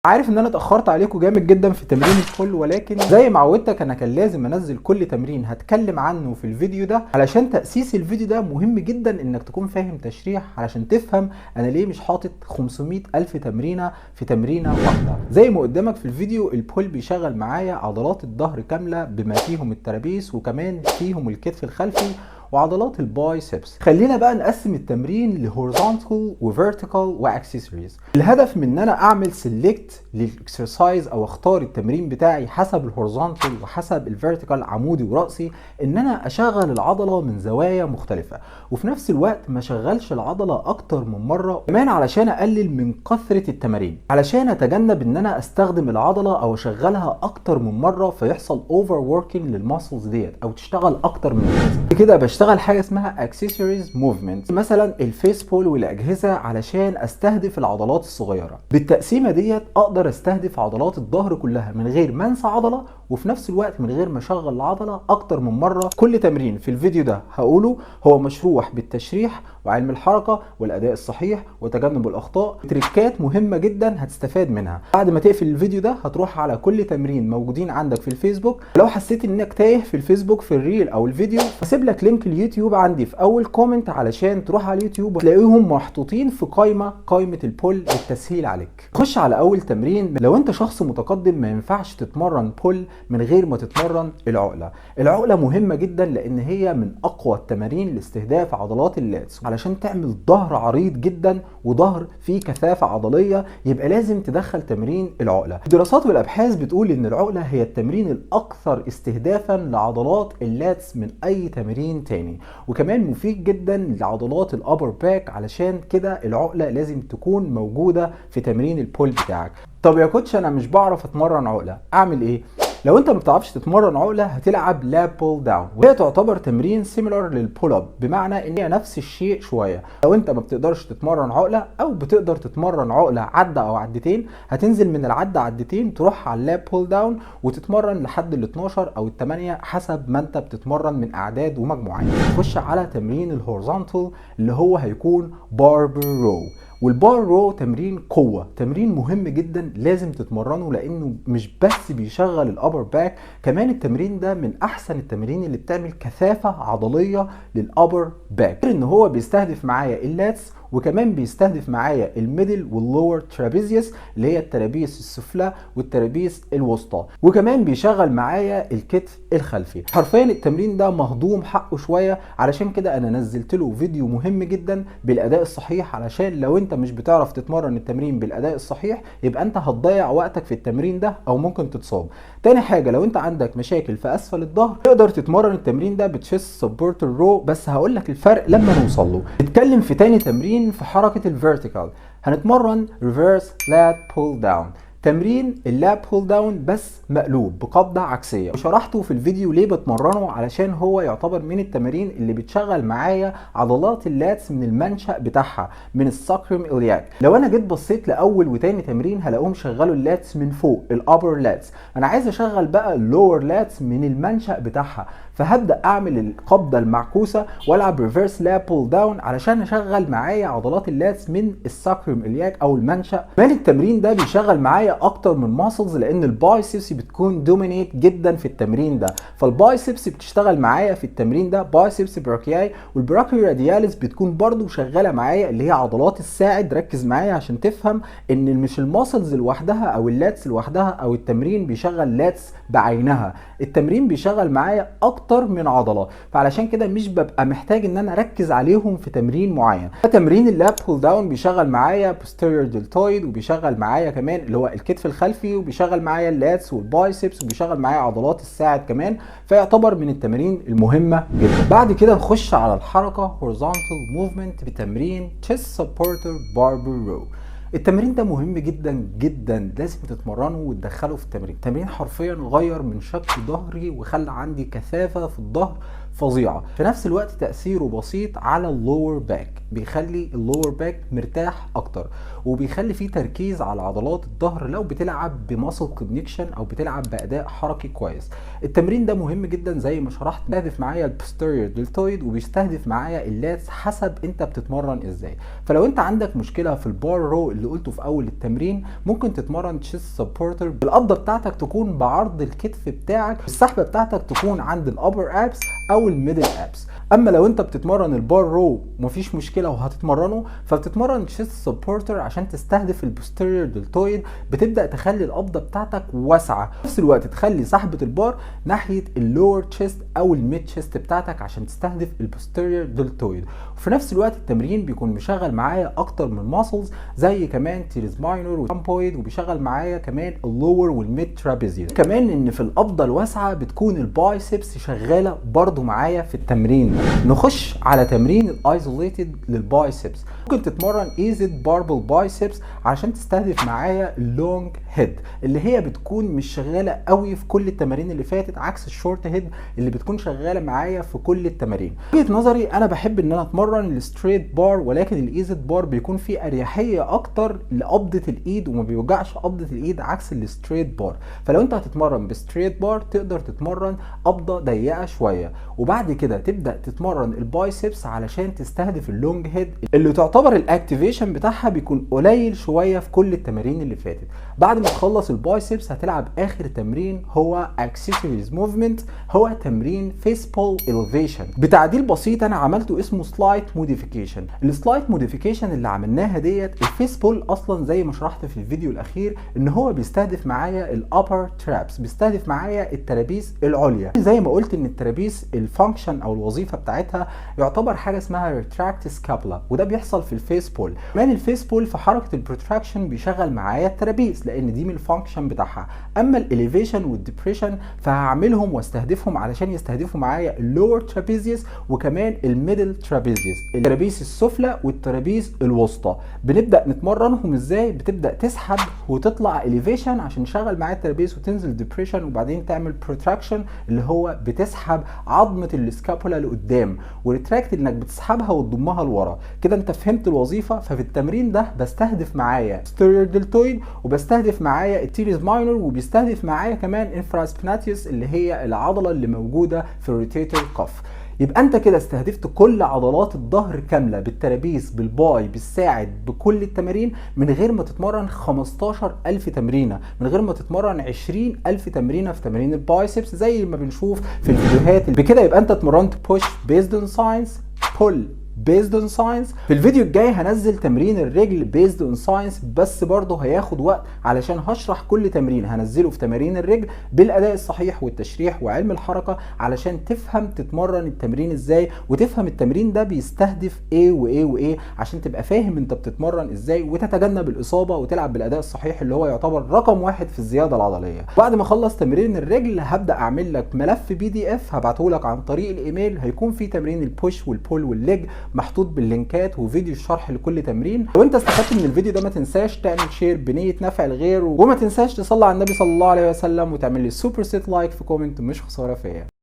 عارف ان انا اتاخرت عليكم جامد جدا في تمرين ال pull، ولكن زي ما عودتك انا كان لازم انزل كل تمرين هتكلم عنه في الفيديو ده، علشان تاسيس الفيديو ده مهم جدا انك تكون فاهم تشريح علشان تفهم انا ليه مش حاطط 500 الف تمرينه في تمرينه واحده. زي ما قدامك في الفيديو، ال pull بيشغل معايا عضلات الظهر كاملة بما فيهم ال traps وكمان فيهم الكتف الخلفي وعضلات ال biceps. خلينا بقى نقسم التمرين ل horizontal و vertical و accessories. الهدف من ان انا اعمل select لل exercise او اختار التمرين بتاعي حسب ال horizontal وحسب ال vertical، عمودي وراسي، ان انا اشغل العضلة من زوايا مختلفة وفي نفس الوقت ما اشغلش العضلة اكتر من مره، كمان علشان اقلل من كثرة التمارين، علشان اتجنب ان انا استخدم العضلة او اشغلها اكتر من مرة فيحصل overworking لل muscles ديت او تشتغل اكتر من اللازم. كده بشتغل حاجة اسمها accessories movement، مثلا ال face pull والاجهزه، علشان استهدف العضلات الصغيره. بالتقسيمه ديت اقدر استهدف عضلات الظهر كلها من غير ما انسى عضله، وفي نفس الوقت من غير ما اشغل العضلة اكتر من مره. كل تمرين في الفيديو ده هقوله هو مشروح بالتشريح وعلم الحركة والاداء الصحيح وتجنب الاخطاء، تريكات مهمة جدا هتستفاد منها. بعد ما تقفل الفيديو ده هتروح على كل تمرين موجودين عندك في الفيسبوك. لو حسيت انك تايه في الفيسبوك في ال reel او الفيديو، هسيب لك link اليوتيوب عندي في اول comment علشان تروح على اليوتيوب وتلاقيهم محطوطين في قائمه ال pull للتسهيل عليك. خش على اول تمرين. لو انت شخص متقدم ما ينفعش تتمرن pull من غير ما تتمرن العقله. العقلة مهمة جدا لان هي من اقوى التمارين لاستهداف عضلات ال lats. علشان تعمل ظهر عريض جدا وظهر فيه كثافة عضلية يبقى لازم تدخل تمرين العقله. الدراسات والابحاث بتقول ان العقلة هي التمرين الاكثر استهدافا لعضلات ال lats من اي تمرين تاني، وكمان مفيد جدا لعضلات ال upper back. علشان كده العقلة لازم تكون موجودة في تمرين ال pull بتاعك. طب يا coach، انا مش بعرف اتمرن عقله، اعمل ايه؟ لو انت ما بتعرفش تتمرن عقله هتلعب lat pull down، وهي تعتبر تمرين similar لل pull up، بمعنى ان هي نفس الشيء شويه. لو انت ما بتقدرش تتمرن عقله او بتقدر تتمرن عقله عده او عدتين، هتنزل من العدة عدتين تروح على ال lat pull down وتتمرن لحد ال 12 او ال 8 حسب ما انت بتتمرن من اعداد ومجموعات. خش على تمرين ال horizontal اللي هو هيكون barbell row. وال bar row تمرين قوة، تمرين مهم جدا لازم تتمرنه، لانه مش بس بيشغل ال upper back، كمان التمرين ده من احسن التمارين اللي بتعمل كثافة عضلية لل upper back، غير ان هو بيستهدف معايا ال lats وكمان بيستهدف معايا ال middle وال lower trapezius اللي هي ال traps السفلى وال traps الوسطى، وكمان بيشغل معايا الكتف الخلفي. حرفيا التمرين ده مهضوم حقه شويه، علشان كده انا نزلت له فيديو مهم جدا بالاداء الصحيح، علشان لو انت مش بتعرف تتمرن التمرين بالاداء الصحيح يبقى انت هتضيع وقتك في التمرين ده او ممكن تتصاب. تاني حاجه، لو انت عندك مشاكل في اسفل الظهر تقدر تتمرن التمرين ده ب chest supported row، بس هقول لك الفرق لما نوصل له. نتكلم في تاني تمرين في حركة ال vertical، هنتمرن reverse lat pull down، تمرين ال lat pull down بس مقلوب بقبضة عكسية. وشرحته في الفيديو ليه بتمرنه، علشان هو يعتبر من التمارين اللي بتشغل معايا عضلات ال lats من المنشأ بتاعها من ال sacrum iliac. لو انا جيت بصيت لاول وتاني تمرين هلاقيهم شغلوا ال lats من فوق، ال upper lats. انا عايز اشغل بقى ال lower lats من المنشأ بتاعها، فهبدا اعمل القبضة المعكوسه والعب reverse lat pull down علشان اشغل معايا عضلات ال lats من ال sacrum iliac او المنشأ. كمان التمرين ده بيشغل معايا اكتر من muscles، لان ال biceps بتكون dominate جدا في التمرين ده، فال biceps بتشتغل معايا في التمرين ده، biceps brachii، وال brachioradialis بتكون برضو شغالة معايا اللي هي عضلات الساعد. ركز معايا عشان تفهم ان مش ال muscles لوحدها او ال lats لوحدها او التمرين بيشغل lats بعينها، التمرين بيشغل معايا اكتر من عضله، فعلشان كده مش ببقى محتاج ان انا اركز عليهم في تمرين معين. تمرين ال lat pull down بيشغل معايا posterior deltoid، وبيشغل معايا كمان اللي هو الكتف الخلفي، وبيشغل معايا ال lats وال biceps، وبيشغل معايا عضلات الساعد كمان، فيعتبر من التمارين المهمة جدا. بعد كده نخش على الحركة horizontal movement بتمرين chest supported barbell row. التمرين ده مهم جدا جدا، لازم تتمرنه وتدخله في التمرين. التمرين حرفيا غير من شكل ظهري وخلى عندي كثافة في الظهر فوق ما تتخيل. فظيعة. في نفس الوقت تاثيره بسيط على ال lower back، بيخلي ال lower back مرتاح اكتر، وبيخلي فيه تركيز على عضلات الظهر لو بتلعب ب muscle connection او بتلعب باداء حركي كويس. التمرين ده مهم جدا زي ما شرحت، بيستهدف معايا ال posterior deltoid وبيستهدف معايا ال lats حسب انت بتتمرن ازاي. فلو انت عندك مشكلة في ال bar row اللي قلته في اول التمرين، ممكن تتمرن chest supporter، القبضة بتاعتك تكون بعرض الكتف بتاعك، السحبه بتاعتك تكون عند ال upper abs او ال middle abs. اما لو انت بتتمرن ال bar row مفيش مشكلة وهتتمرنه، فبتتمرن chest supporter عشان تستهدف ال posterior deltoid، بتبدا تخلي القبضة بتاعتك واسعة، في نفس الوقت تخلي سحبه البار ناحية ال lower chest او ال mid chest بتاعتك عشان تستهدف ال posterior deltoid. وفي نفس الوقت التمرين بيكون مشغل معايا اكتر من muscles زي كمان teres minor و rhomboid، وبيشغل معايا كمان ال lower وال mid trapezius. كمان ان في القبضة الواسعة بتكون ال biceps شغالة برضو معايا في التمرين ده. نخش على تمرين ال isolated لل biceps. ممكن تتمرن EZ barbell biceps عشان تستهدف معايا ال long head اللي هي بتكون مش شغالة قوي في كل التمارين اللي فاتت، عكس ال short head اللي بتكون شغالة معايا في كل التمارين. وجهه نظري انا بحب ان انا اتمرن ال straight bar، ولكن ال EZ bar بيكون فيه اريحية اكتر لقبضه الايد وما بيوجعش قبضه الايد عكس ال straight bar. فلو انت هتتمرن ب straight bar تقدر تتمرن قبضه ضيقه شوية، وبعد كده تبدا تتمرن ال biceps علشان تستهدف ال long head اللي تعتبر ال activation بتاعها بيكون قليل شوية في كل التمارين اللي فاتت. بعد ما تخلص ال biceps هتلعب اخر تمرين هو accessories movement، هو تمرين face pull elevation بتعديل بسيط انا عملته اسمه slight modification. ال slight modification اللي عملناها ديت، ال face pull اصلا زي ما شرحت في الفيديو الاخير ان هو بيستهدف معايا ال upper traps، بيستهدف معايا ال traps العليا. زي ما قلت ان ال traps ال function او الوظيفة بتاعتها يعتبر حاجة اسمها retract scapula، وده بيحصل في ال face pull. كمان ال face pull في حركة ال protraction بيشغل معايا ال traps لان دي من ال function بتاعها. اما ال elevation وال depression فهعملهم واستهدفهم علشان يستهدفوا معايا ال lower trapezius وكمان ال middle trapezius، ال traps السفلى وال traps الوسطى. بنبدا نتمرنهم ازاي؟ بتبدا تسحب وتطلع elevation عشان تشغل معايا ال traps، وتنزل depression، وبعدين تعمل protraction اللي هو بتسحب عظمه ال scapula لقدام، و retract انك بتسحبها وتضمها لورا. كده انت فهمت الوظيفة. ففي التمرين ده بستهدف معايا posterior deltoid، وبستهدف معايا ال teres minor، وبيستهدف معايا كمان infraspinatus اللي هي العضلة اللي موجودة في ال rotator cuff. يبقى انت كده استهدفت كل عضلات الظهر كاملة، بال traps بال bi بالساعد بكل التمارين، من غير ما تتمرن 15000 تمرينه، من غير ما تتمرن 20000 تمرينه في تمارين ال biceps زي ما بنشوف في الفيديوهات. بكده يبقى انت اتمرنت push based on science، pull based on science. في الفيديو الجاي هنزل تمرين الرجل based on science، بس برضه هياخد وقت علشان هشرح كل تمرين هنزله في تمارين الرجل بالاداء الصحيح والتشريح وعلم الحركة، علشان تفهم تتمرن التمرين ازاي، وتفهم التمرين ده بيستهدف ايه وايه وايه، عشان تبقى فاهم انت بتتمرن ازاي وتتجنب الاصابة وتلعب بالاداء الصحيح اللي هو يعتبر رقم واحد في الزيادة العضلية. بعد ما اخلص تمرين الرجل هبدا اعمل لك ملف PDF هبعته لك عن طريق الايميل، هيكون فيه تمرين ال push وال pull وال leg محطوط باللينكات وفيديو الشرح لكل تمرين. لو انت استفدت من الفيديو ده ما تنساش تعمل share بنية نفع الغير، وما تنساش تصلي على النبي صلى الله عليه وسلم، وتعمل لي super set like في comment، مش خسارة فيا.